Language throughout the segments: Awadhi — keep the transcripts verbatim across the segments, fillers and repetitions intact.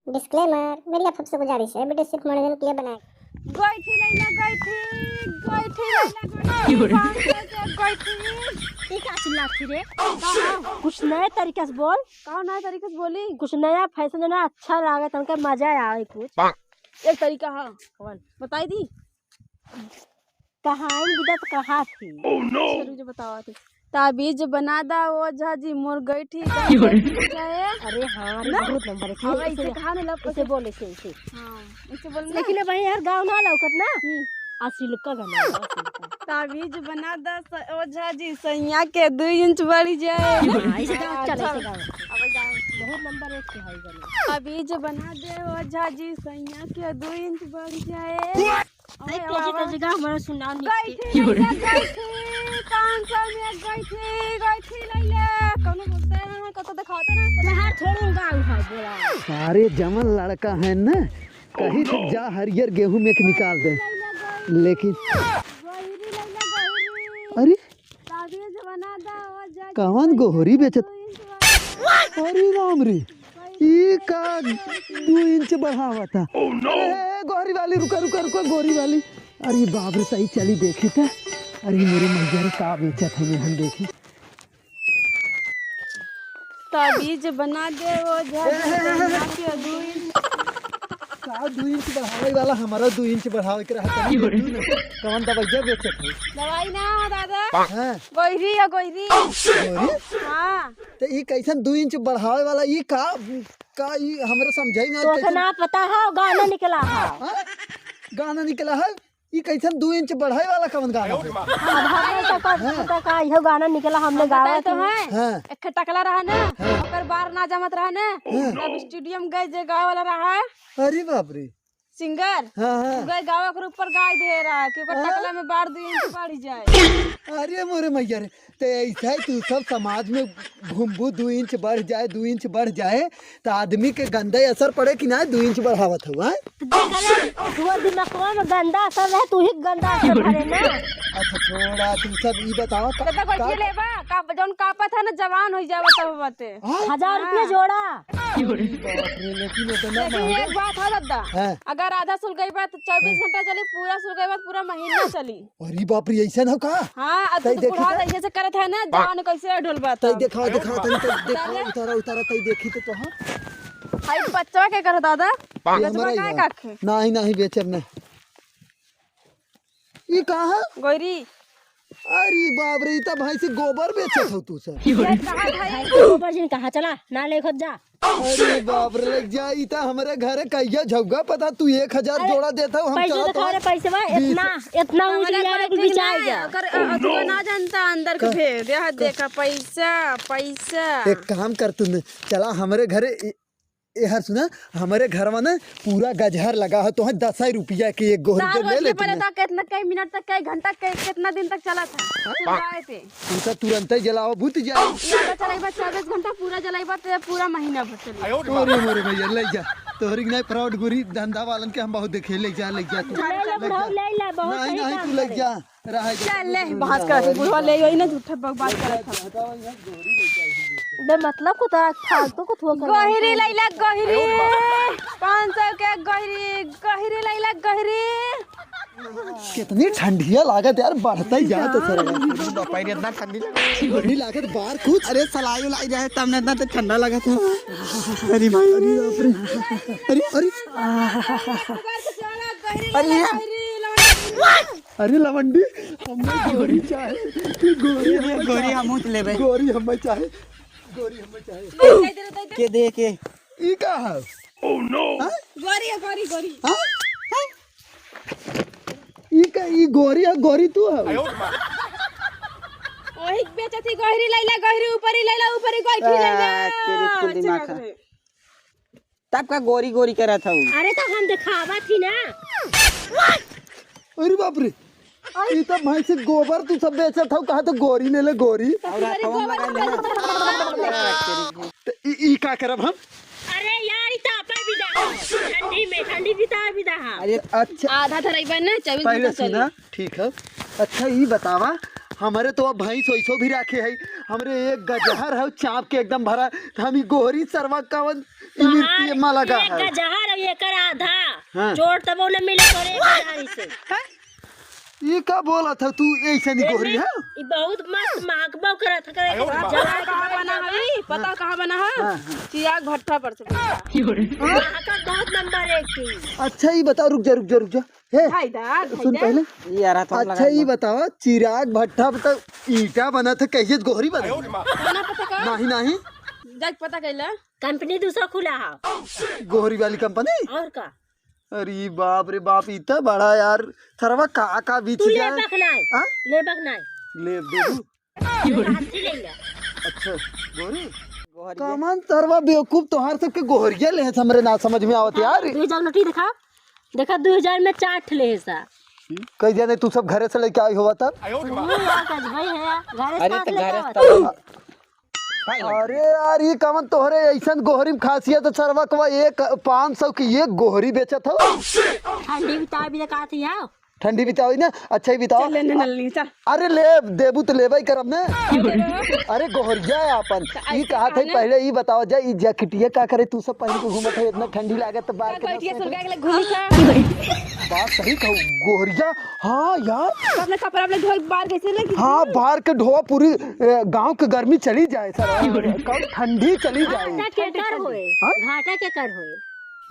Disclaimer, मेरी आप सबसे गुजारिश है, वीडियो सिर्फ मनोरंजन के लिए बनाए। गोइठी लैला, गोइठी, गोइठी लैला, गोइठी, पाँच सौ के गोइठी। ई का चिल्लात ही रे? कुछ नए तरीका से बोल। का नए तरीका से बोली? कुछ नया फैशन जो ना अच्छा लागे, तनका मजा आवे कुछ। एक तरीका है। कौन? बताई दी। कहाँ बिदत कहा थी? अच्छा, रुक जा, बतावा थी। ताबीज बना दा ओझा जी, मोर गइठी जाए। अरे हाँ, अरे ना? बहुत नंबर एक। हाँ, ऐसे ऐसे कहा ना, लब ऐसे ऐसे। बोल, ऐसे, ऐसे। हाँ, ऐसे बोल ना। लेकिन भाई यार, गाँव ना लौकत ना। हम्म। असिलका गाना, असिलका। ताबीज बना दा स-, ओझा जी, सैया के दुई इंच बढ़ जाए। हाँ, ऐसे गाँव चले, अच्छा। ऐसे गाँव। अब गाँव। बहुत नंबर एक के है गाना। ताबीज बना दे ओझा जी, सैया के दुई इंच बढ़ जाए। अरे, अरे, कौन सी बाबा। तरीका हमारा सुनाओ नहीं। गइठी लैला, गइठी, पाँच सौ में गइठी, गइठी लैला। कौनो बोलते हैं, कतो दिखाते ना। मैं हाथ छोड़ूंगा, उठा बोला। सारे जमन लड़का है ना, कहीं से जा हरियर गेहूं में के निकाल दे। लेकिन गोहिरी लैला, गोहिरी। अरे, ताबीज बना दा, ओ जा कवन गोहरी बेचत? अरे राम रे, ई का दू इंच बढ़ावा था? Oh no! अरे गोहरी वाली, रुका, रुका, रुका, गोहरी वाली। अरे बाप रे, तई चली देखी त। अरे मोरे मैया रे, का बेचत है, हम देखी। ताबीज बना दे, ओ जा ए, ए, ए, ए, बना के दू इंच। का दू इंच बढ़ावे वाला, हमारा दू इंच बढ़ावे के रहा, तनी दे दू ना। कवन दवाइया बेचत है? दवाई ना हो दादा। हाँ। गोहरी है, गोहरी। गोहरी? हाँ। तो ई कैसन दू इंच बढ़ावे वाला, ई का, का ई हमरे समझाई ना तोके कैसन? ना पता है, गाना निकला है। हाँ? गाना निकला है? ई कैसन दू इंच बढ़ावे वाला कवन गाना है? अब हमने तो का, हाँ। पता का, इहो गाना निकला, हमने हम बताए गावा तो थी। हैं। हाँ। एक ठे टकला रहा ना, हाँ। ओकर बार ना जमत रहा ना, हाँ। तब स्टूडियो में गए जे गावे वाला रहा है। अरे बाप रे। सिंगर, हाँ, हाँ। गए गावे के ऊपर गाय दे रहा है कि ओकर हाँ। टकला में बार दू इंच बढ़ जाए। अरे मोरे मैया रे, ते ऐसा ही तू सब समाज में घूमबू, दू इंच बढ़ जाए, दू इंच बढ़ जाए, तो आदमी के गंदा असर पड़े कि ना, दू इंच बढ़ावत हो, हाँ? तू दिमागवा में गंदा असर रहे, तू ही गंदा असर भरे ना। अच्छा छोड़ा, तू सब ई बतावा का, दादा, बैठिए का लेबा, का, जौन कापत है ना, जवान हो जावा तब बाते। हाँ? हजार रुपया हाँ। जोड़ा। अरे बाप रे, लेकिन इतना लेकिन महंगा। एक बात है दादा, हाँ। अगर आधा सुलगई बा तो चउबीस घंटा चली, पूरा सुलगई बा तो पूरा महीना चली। अरे बाप रे, ऐसा ना का? हाँ, अब तई तू देखी बुढ़ा त। ऐसे से करत है ना, हाँ। जान कैसे ढोल बा तई तब। देखा, देखा, तई, तई देखा, अरे। उतारा, उतारा, तई देखी तो, तो हाँ। हाय बच्चा के कर दादा? ये बचवा हमारा ही का है। काखे? नाही, नाही, बेचब ना। ई का है? गोहरी। अरे बाप रे, ई त भैंसी गोबर बेचत हो तू सब। ये कहा भाई? भैंसी गोबर जिन कहा, चला, ना ले खुद जा। अरे बाप रे, लग जा, ई त हमरे घरे कहिया झउगा पता, तू एक हजार अरे, जोड़ा देत हो, हम पैसे चाहत दिखा हो रे, पैसवा, बीस। इतना, इतना ऊंच हमारे लिया रे, पास कुल बिचार ना, जा। ओकर, अ, अथुआ ना जनता अंदर के का? भेद, यहाँ का? देखा, पैसा, पैसा। एक काम कर तू न, चला हमरे घरे, ए, ए, हर सुना, हमरे घरवा न पूरा गजहर लगा है, तोहे दस ही रुपया के एक गोहरी तार के ले रोज ले के पहले तू। तक कितना, कई मिनट तक, कई घंटा, कई, कितना दिन तक चला था? हाँ? सुलगाए पे। तू तो तुरंत ही जलावा, बुत जाए। ये तो चलाइबा चउबीस घंटा, पूरा जलाइबा तो पूरा महीना भर चली। अरे मोरे भैया, ले जा। तोहरी के नहीं, फ्रॉड गोरी धंधा वालन के हम बहुत देखे, ले जा, ले जा तू। ले ले ले बुढ़ऊ, जा। ले ले, बहुत नहीं, सही नहीं, काम तू ले करे। जा। रहा है, चल ले, बात कर, बुढ़वा ले, वही ना झूठा बकवास करत है। बे मतलब को तो फालतू को थुआ कर। गोहरी लैला, गोहरी। पाँच सौ के गोहरी, गोहरी लैला, गोहरी। कितनी ठंडिया लागत यार, बढ़ता ही जात है सर। बाप रे, इतना ठंडी लगे। ठंडी लागत बाहर कुछ। अरे सलाई उलाई रहे, तब न इतना तो ठंडा लगा था। अरे भाई, अरे बाप रे। अरे, अरे। अरे, अरे, लवंडी, हमें गोरी चाहे। गोरी ये हमें गोरी चाहे। हम उठ लेबे। गोरी हमें चाहे। गोरी हमें चाहे। के दे के? ई का है? हाँ? गोरी है, गोरी, गोरी। हाँ? हाँ? ई का, ई गोरी है, गोरी तू है? वही बेचत ही, गोहरी लैला, गोहरी ऊपरी लैला, ऊपरी गोइठी लैला। आ, तेरी कुल दिमाग है। तब का गोरी गोरी करत हऊ? अरे तो हम देखावत ही ना। अरे बाप रे, ई तो भैंस के गोबर तू सब बेचत हऊ, कहा तो गोरी ले ले गोरी। और हाथवा में लगा लेना। तो ई, ई का करब हम? अरे यार, ई तो आपन बिदा है। ठंडी में, ठंडी बिता बिदा है। अरे अच्छा। आधा धरइबा ना, चउबीस पहले घंटा चली। सुना, ठीक है। अच्छा, ई बतावा, हमरे तो अब भैंस वैसो भी राखे है, हमरे एक गजहर है, चाप के एकदम भरा, तो हम ई गोहरी सरवा कवन ई मिर्ची तोहार माला का एक है। गजहर और एकर आधा। हाँ। जोड़ तबो न मिले तोरे एक गजहरी से। ई का बोलत है तू, ऐसे नहीं गोहरी है? ई बहुत मस्त महकबो करत है, करे आयो रे माँ। जला के कहाँ बना है? पता कहाँ बना है? हाँ, हाँ। चिराग भट्ठा पर से बना है। महकत बहुत नंबर एक की। अच्छा, ई बताओ, रुक जा, रुक जा, रुक जा। हे, भाई दा, भाई सुन दा। पहले। ई यार, हाथ में अच्छा, लगा ई दो। बताओ, चिराग भट्ठा पे तो ईंटा बनत है, कैसे गोहरी बनत है? बना पता का? नहीं, नहीं। जाके पता कैला। कंपनी दूसरा खुला है। गोहरी वाली कंपनी? और का? अरे बाप रे बाप, ई तो बड़ा यार, सरवा का, का बीच तू जाए? लेबक नाय। हाँ? लेबक नाय। लेब दे दू। हाथी ले ले। अच्छा, गोहरी? गोहरिया। कमन सरवा बेवकूफ तोहार सबके गोहरिया ले है, हमरे ना समझ में आवत यार। दो हजार नोटी देखा, देखा, दो हजार में चार ठे ले है सा। कई जाने तू सब घरे से लेके आई होवा तब? तू यार गजबई है, घरे से अरे काट तो लेके घरे आवत। से तब। अरे यार, ई कवन तोहरे ऐसन गोहरी में खासियत है, सरवा कवा एक पाँच सौ की एक गोहरी बेचत हो। ठंडी बितावे बिना का थी आओ। ठंडी बितावे ना, अच्छा ही बिताओ। चल, लेने नलनी, चल। अरे ले, देबू तो लेबे ही करब ना। अरे गोहरिया है आपन। तो ई ऐसे कहा थे कहना। पहले ई बताओ जा, ई जैकेटिया का करे तू सब पहन के घूमत है, इतना ठंडी लागत तो बाहर का के बैठिए नस सुलगा के घूमी का? बात सही कहू, गोहरिया। हाँ यार। अपने कपड़ा अपने धोए बाहर कैसे लगी? हाँ, बाहर के ढोआ पूरी, ए, गाँव के गर्मी चली जाए सर। कब ठंडी चली जाए। घाटा केकर होए? हाँ? घाटा केकर होए?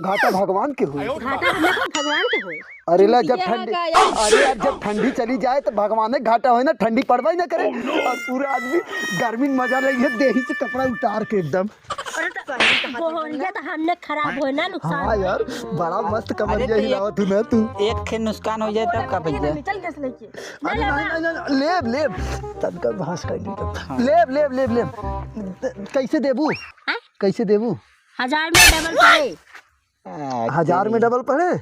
घाटा भगवान के होए। घाटा हमें तो भगवान के होए। अरे ला, जब चूतिया ठंडी, का यार। अरे यार, जब ठंडी चली जाए तो भगवान के घाटा होए ना, ठंडी पड़बे ना करे। और पूरा आदमी गर्मी में मजा लेइहे, देही से कपड़ा उतार के एकदम। अरे तो गोहरिया तो हमने खराब होए ना, नुकसान हाँ होए। यार, बड़ा मस्त अरे कमरिया तो हिलावत हूँ ना तू। एक खे नुकसान हो जाए तब का भैया? चल गैस लेके। अरे नहीं, नहीं, नहीं, लेब, लेब। तब का भांस कर ली तब। हाँ। लेब, लेब, लेब, लेब। कैसे देबू? हाँ? कैसे देबू? हजार में डबल पड़े। अच्छा। हजार में डबल पड़े?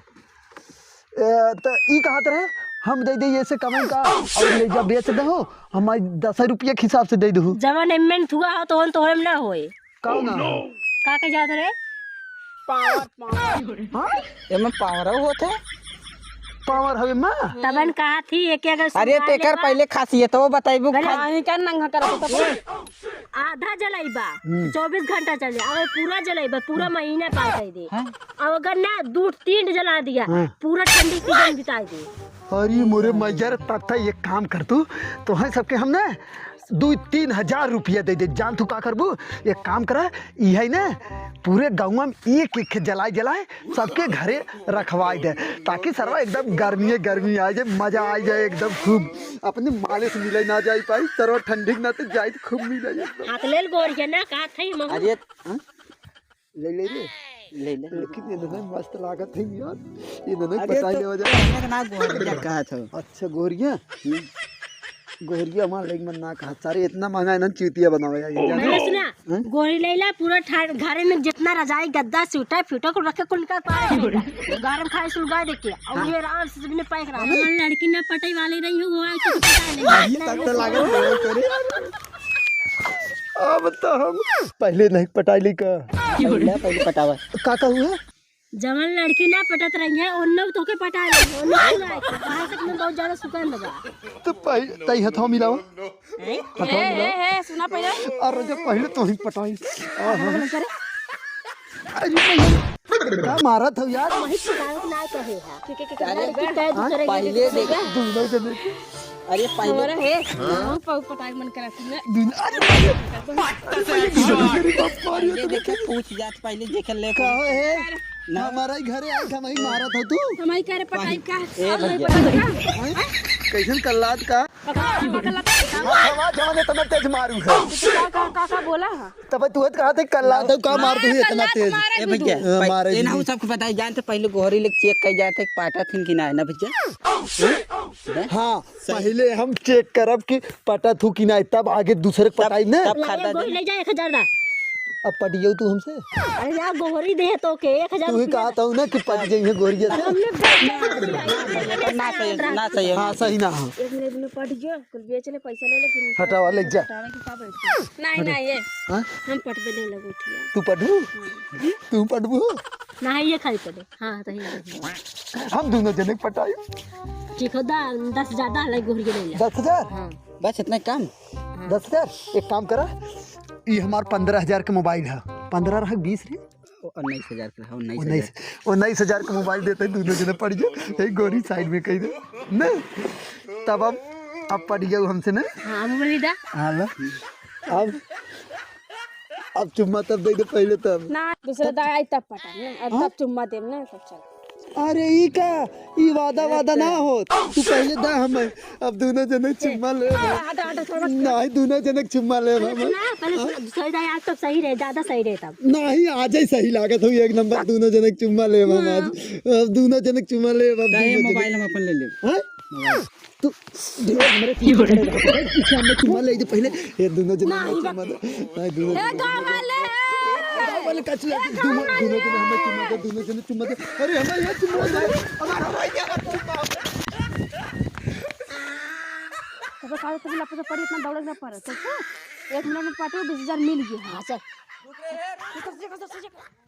ए, त ई कहत रहे, हम दे दे ये से कमाई का, और ले जा बेच दहो, हमारी दस रुपया के हिसाब से दे दहो। जवन एमएन थुआ हो, तोहन तोहरे में ना होए। का ना? का के जात रहे? पावर, पावर। हाँ? एमे पावर होत है? पावर हवे माँ? तबन कहा थी, एक अगर अरे, सुधार तेकर लेबा। पहले खासियत वो बताइबू, अरे, खा- अहीं का नंगा करत हो तब? आधा जलाइबा, हम्म। चउबीस घंटा चले, अगर पूरा जलाइबा, पूरा महीना पार कर दे। हाँ। और अगर ना, दू तीन जला दिया, हाँ। पूरा ठंडी सीजन बिता दे। अरे मोरे मैया रे, तब त एक काम कर तू, तोहन सबके हम ना दू तीन हजार रुपया दे दे। जान तू का करबू, एक काम करा, ई है ना, पूरे गाँव में एक एक जलाए जलाए सबके घरे रखवाई दे, ताकि सरवा एकदम गर्मी गर्मी आ जाए, मजा आ जाए एकदम खूब। अपने माले से मिले ना जाए पाई, सरवा ठंडी ना तो जाए तो खूब मिले एकदम। हाथ लेल गोर के ना, का थई महू। अरे, हाँ? ले ले रे। ले ले। लेकिन ये दोनों मस्त लागत है यार। ये दोनों अरे पता ही तो नहीं हो जाए। कहने का ना गोहरिया कहा था। अच्छा, गोहरिया? हम्म। गोहरिया हमार लइक मन ना कहा। सारे इतना महंगा इन्हन चूतिया बनावे यार, ये जाने? मैंने सुना, हाँ? गोहरी लैला पूरा ठा-, घरे में जितना रजाई, गद्दा, सूटा, फीटा को रखे, कुल का पाए बेटा। गरम खाए सुलगा देके, और हाँ। ये आराम से सबने पैक रहा। हमारी लड़की ना पटाई वाली रही हो, वो आके पटा ले। अभी तक तो लागल है, करे। अब तो हम पहले नहीं पटाई ली का? पहले, पहले पटावा। का कहू है? जवन लड़की ना पटत रही है, ओन्ने तोके पटा ले, ओन्ने सुना है, कहाँ तक में बहुत ज्यादा सुगंध बा। तो पहले तई हथवा मिलाओ। हैं? हथवा ए, मिलाओ। ए, ए, सुना पहले। अरे जब पहले तो ही पटाई। आहा। अरे भैया, का मारत हो यार? वही पटावत ना कहे है। के, के, के, अरे, लड़की तय हाँ? दूसरे के पहले देखे। दूसरे के देखे। अरे पहले हमारा है। हाँ, पाऊ पटाई मन करा सुन। दून-, अरे, पहले देखे, पूछ जात, पहले देखे ले। कहो है? ना। हमारा ही घरे आए, हम ही मारत हो तू। हम ही करे पटाई का? ए और वही भैया। पटाई का? हैं? कैसन कल्लाद का? पकड़, पकड़, पकड़। हवा जवान इतना तेज मारू है। का, का, का, का बोला है? तब तू तो कहा थे कल्लाद का मार तू इतना तेज। ए भैया, हाँ, पह-, मारे ए ना भी। उ सबको बताई, जानते पहले गोहरी लेके चेक कर जाते, पाटा थिन कि ना है ना भैया? हाँ, पहले हम चेक करब कि पटा थू कि ना, तब आगे दूसरे के तब, पटाई ना। तब खरीदा गोहरी दे। ले जा एक हजार दा। अब पटियो तू हमसे? अरे यार, गोहरी दे तो के एक हजार तू ही रुपया। कहा था ना कि पट जाइए गोहरिया से। हमने ना सही, ना सही है। हाँ, सही ना हो। एक मिनट में पट गयो, कुल बेच ले, पैसा ले ले, फिर हटावा, ले जा। हटावे के का बैठ गयो? नहीं, नहीं, ये हाँ? हम पटबे नहीं लगो थिया। तू पटबू? हाँ। तू पटबू? नहीं, ये खाली पटे। हाँ, सही है। हम दोनों जने पटाई। ठीक हो, दा-, दस ज्यादा है, गोहरी ले ले। दस हजार? हाँ। बस इतना ही काम? हाँ। दस हजार? एक काम करा, ये हमार पन्द्रह हजार के मोबाइल है, पन्द्रह रह बीस रे। ओ, उन्नीस हजार के रहा, उन्नीस हजार। उन्नीस, उन्नीस हजार के मोबाइल देते हैं, दोनों जने पड़ जाओ। ए, गोरी side में कही दे। नहीं, तब अब, अब पड़ जाओ हमसे ना। हाँ, अब बोली दा। हाँ, ला। अब, अब चुम्मा तब दे दे पहले तब। ना, दूसरा दाई आई तब पटा, ना, अब हाँ? तब चुम्मा देब ना, तब चल। अरे, ई का? ई वादा, ए, वादा ना होत। तू पहले दा हमें। अब दोनों जने चुम्मा ले। हटा, हटा, थोड़ा। नहीं, दोनों जने चुम्मा ले हमें। ना, पहले सही रहे, आज तब सही रहे, ज्यादा सही रहे तब। नहीं, आज ही सही लागत हो, एक नंबर, दोनों जने चुम्मा ले हम आज। हाँ। अब दोनों जने चुम्मा ले, अब दोनों जने। मोबाइल हम अपन ले ले। हाँ? मोबाइल। तू, देखो, हमारे पीछे पड़े रहो। पीछे हमें चुम्मा ले दे पहले। ये दोनों जने हमें चुम्मा दे। नहीं, दोनों जने। गाँव वाले। गाँव वाले का चुम्मा दे। दोनों, दोनों जने हमें चुम्मा दे, दोनों जने चुम्मा दे। अरे, हमें ये चुम्मा दे। हमारा भाई ये चुम्मा। तब का तब लपसे पड़ी, इतना दौड़े ना पड़े। तो एक मिनट में पार्टी बीस हजार मिल गया। हाँ, चल। रुक रे, रुक।